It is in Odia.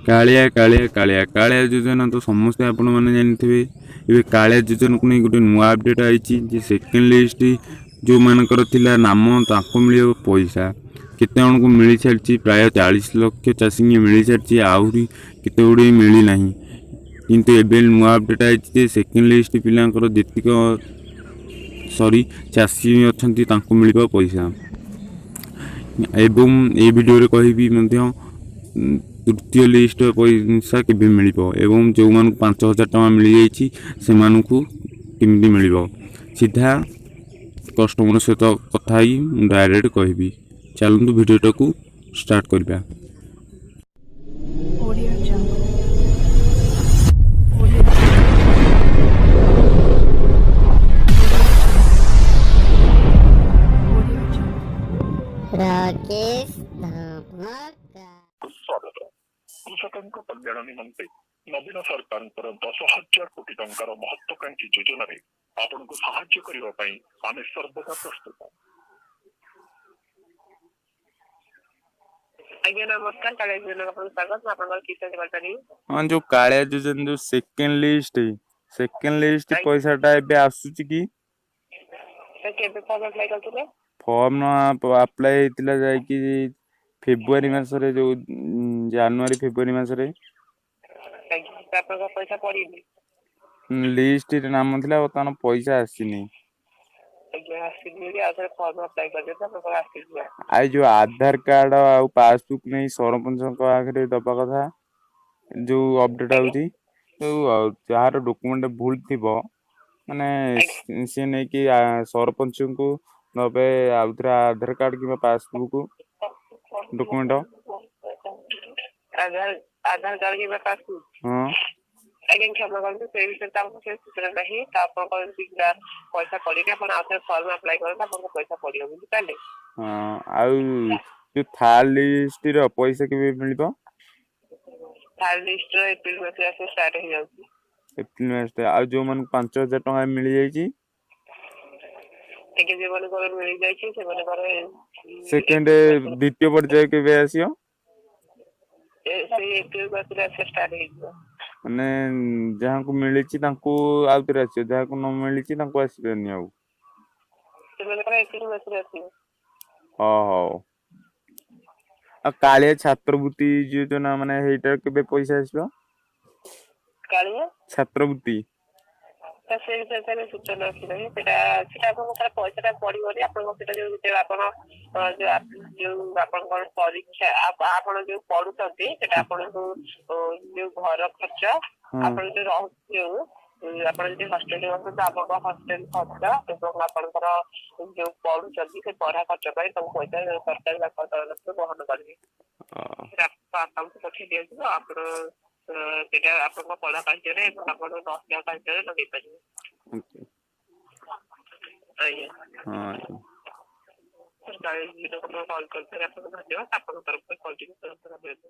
କାଳିଆ କାଳିଆ କାଳିଆ କାଳିଆ ଯୋଜନା ତ ସମସ୍ତେ ଆପଣମାନେ ଜାଣିଥିବେ। ଏବେ କାଳିଆ ଯୋଜନାକୁ ନେଇ ଗୋଟେ ନୂଆ ଅପଡ଼େଟ୍ ଆଇଛି ଯେ ସେକେଣ୍ଡ ଲିଷ୍ଟ ଯେଉଁମାନଙ୍କର ଥିଲା ନାମ, ତାଙ୍କୁ ମିଳିବ ପଇସା। କେତେ ଜଣଙ୍କୁ ମିଳିସାରିଛି? ପ୍ରାୟ 40 ଲକ୍ଷ ଚାଷୀଙ୍କୁ ମିଳିସାରିଛି, ଆହୁରି କେତେ ଗୁଡ଼ିଏ ମିଳିନାହିଁ। କିନ୍ତୁ ଏବେ ନୂଆ ଅପଡ଼େଟ୍ ଆଇଛି ଯେ ସେକେଣ୍ଡ ଲିଷ୍ଟ ପିଲାଙ୍କର ଯେତିକ ସରି ଚାଷୀ ଅଛନ୍ତି, ତାଙ୍କୁ ମିଳିବ ପଇସା। ଏବଂ ଏ ଭିଡ଼ିଓରେ କହିବି ମଧ୍ୟ ତୃତୀୟ ଲିଷ୍ଟ ପଇସା କେବେ ମିଳିବ ଏବଂ ଯେଉଁମାନଙ୍କୁ 5000 ଟଙ୍କା ମିଳିଯାଇଛି ସେମାନଙ୍କୁ କେମିତି ମିଳିବ। ସିଧା କଷ୍ଟମର ସହିତ କଥା ହେଇ ମୁଁ ଡାଇରେକ୍ଟ କହିବି। ଚାଲନ୍ତୁ, ଭିଡ଼ିଓଟାକୁ ଷ୍ଟାର୍ଟ କରିବା। Audio Jungle. Audio Jungle. Audio Jungle. Rakesh ଧମାକା। ସ୍ୱାଗତ। କୃଷକଙ୍କ କଲ୍ୟାଣ ନିମନ୍ତେ ନବୀନ ସରକାରଙ୍କର 10,000 କୋଟି ଟଙ୍କାର ମହତ୍ୱାକାଂକ୍ଷୀ ଯୋଜନାରେ ଆପଣଙ୍କୁ ସାହାଯ୍ୟ କରିବା ପାଇଁ ଆମେ ସର୍ବଦା ପ୍ରସ୍ତୁତ। ଆଜ୍ଞା ନମସ୍କାର, କାଳିଆ ଯୋଜନାକୁ ଆପଣଙ୍କୁ ସ୍ୱାଗତ। ମୁଁ ଆପଣଙ୍କର କି ସାହାଯ୍ୟ କରିପାରିବି? ହଁ, ଯେଉଁ କାଳିଆ ଯୋଜନା ଯେଉଁ ସେକେଣ୍ଡ ଲିଷ୍ଟ ପଇସାଟା ଏବେ ଆସୁଛି କି? ସାର୍, କେବେ ଫର୍ମ ଆପ୍ଲାଏ କରିଥିଲେ? ଫର୍ମ ଆପ୍ଲାଏ ହେଇଥିଲା ଯାଇକି ଫେବୃଆରୀ ମାସରେ, ଯେଉଁ ଜାନୁଆରୀ ଫେବୃଆରୀ ମାସରେ। ଆଜ୍ଞା, ତ ଆପଣଙ୍କ ପଇସା ପଡ଼ିନି? ଲିଷ୍ଟରେ ନାମ ଥିଲା, ବର୍ତ୍ତମାନ ପଇସା ଆସିନି। ଆଜ୍ଞା, ଆସିନି ଯଦି ଆଉ ଥରେ ଫର୍ମ ଆପ୍ଲାଏ କରିଦିଅନ୍ତୁ, ଆପଣଙ୍କର ଆସିଯିବ। ଆଉ ଯେଉଁ ଆଧାର କାର୍ଡ଼ ଆଉ ପାସବୁକ୍ ନେଇ ସରପଞ୍ଚଙ୍କ ପାଖରେ ଦେବା କଥା, ଯେଉଁ ଅପଡ଼େଟ୍ ହେଉଛି, ଯେଉଁ ଯାହାର ଡକୁମେଣ୍ଟ ଭୁଲ ଥିବ, ମାନେ ସିଏ ନେଇକି ସରପଞ୍ଚଙ୍କୁ ଦେବେ ଆଉଥରେ ଆଧାର କାର୍ଡ଼ କିମ୍ବା ପାସବୁକ୍ ଡକୁମେଣ୍ଟ। ଆଧାର କାର୍ଡ଼ କିମ୍ବା ପାସବୁକ୍? ହଁ। ଆଜ୍ଞା, କ୍ଷମା କରନ୍ତୁ, ସେଇ ବିଷୟରେ ତ ଆମକୁ ସେ ସୂଚନା ନାହିଁ। ତ ଆପଣଙ୍କର ଯଦି ପଇସା ପଡ଼ିନି, ଆପଣ ଆଉ ଥରେ ଫର୍ମ ଆପ୍ଲାଏ କରନ୍ତୁ, ଆପଣଙ୍କ ପଇସା ପଡ଼ିବ, ବୁଝିପାରିଲେ? ହଁ, ଆଉ ଯେଉଁ ଥାର୍ଡ଼ ଲିଷ୍ଟର ପଇସା କେବେ ମିଳିବ? ଥାର୍ଡ଼ ଲିଷ୍ଟର ଏପ୍ରିଲ ମାସରେ ଆସିବ, ଷ୍ଟାର୍ଟ ହେଇଯାଉଛି। ଏପ୍ରିଲ ମାସରେ। ଆଉ ଯେଉଁମାନଙ୍କୁ 5000 ଟଙ୍କା ମିଳିଯାଇଛି? ଆଜ୍ଞା, ଯେଉଁମାନଙ୍କର ମିଳିଯାଇଛି ସେମାନଙ୍କର ସେକେଣ୍ଡ ଦ୍ୱିତୀୟ ପର୍ଯ୍ୟାୟ କେବେ ଆସିବ? ସେଇ ଏପ୍ରିଲ ମାସରେ ଆସିବା ଷ୍ଟାର୍ଟ ହେଇଯିବ। ମାନେ ଯାହାକୁ ମିଳିଛି ତାଙ୍କୁ ଆଉଥରେ ଆସିବ, ଯାହାକୁ ନ ମିଳିଛି ତାଙ୍କୁ ଆସିବନି ଆଉ? ସେମାନଙ୍କର ଏପ୍ରିଲ ମାସରେ ଆସିବ। ହଁ, ହଉ। ଆଉ କାଳିଆ ଛାତ୍ରବୃତ୍ତି ଯୋଜନା, ମାନେ ହେଇଟା କେବେ ପଇସା ଆସିବ? କାଳିଆ ଛାତ୍ରବୃତ୍ତି। ତ ସେ ବିଷୟରେ ସାର୍ ସୂଚନା ଅଛି ନାହିଁ। ସେଟା ଆପଣଙ୍କ ସାର୍ ପଇସାଟା ପଡ଼ିବନି ଆପଣଙ୍କ। ସେଟା ଯୋଉ ଯେତେବେଳେ ଆପଣ ଯୋଉ ଆପଣଙ୍କର ପରୀକ୍ଷା, ଆପଣ ଯୋଉ ପଢୁଛନ୍ତି, ସେଟା ଆପଣଙ୍କୁ ଯୋଉ ଘର ଖର୍ଚ୍ଚ, ଆପଣ ଯୋଉ ରହୁଛନ୍ତି, ଯୋଉ ଆପଣ ଯଦି ହଷ୍ଟେଲରେ ରହୁଛନ୍ତି, ଆପଣଙ୍କ ହଷ୍ଟେଲ ଖର୍ଚ୍ଚ ଏବଂ ଆପଣଙ୍କର ଯୋଉ ପଢୁଛନ୍ତି ସେ ପଢା ଖର୍ଚ୍ଚ ପାଇଁ ସବୁ ପଇସା ସରକାର ତାଙ୍କ ତରଫରୁ ବହନ କରିବେ। ସେଟା ଆପଣଙ୍କ ଆକାଉଣ୍ଟକୁ ପଠେଇ ଦିଆଯିବ। ଆପଣ ସେଇଟା ଆପଣଙ୍କ ପଢା କାର୍ଯ୍ୟରେ ଏବଂ ଆପଣଙ୍କ ରହିବା କାର୍ଯ୍ୟରେ ଲଗେଇ ପାରିବେ। ଆଜ୍ଞା। ହଁ ଆଜ୍ଞା। ସରକାରୀ କଲ୍ କରିଥିବାରୁ ଆପଣଙ୍କୁ ଧନ୍ୟବାଦ। ଆପଣଙ୍କ ତରଫରୁ କଲଟିକୁ ତୁରନ୍ତ ରଖିଦେବେ।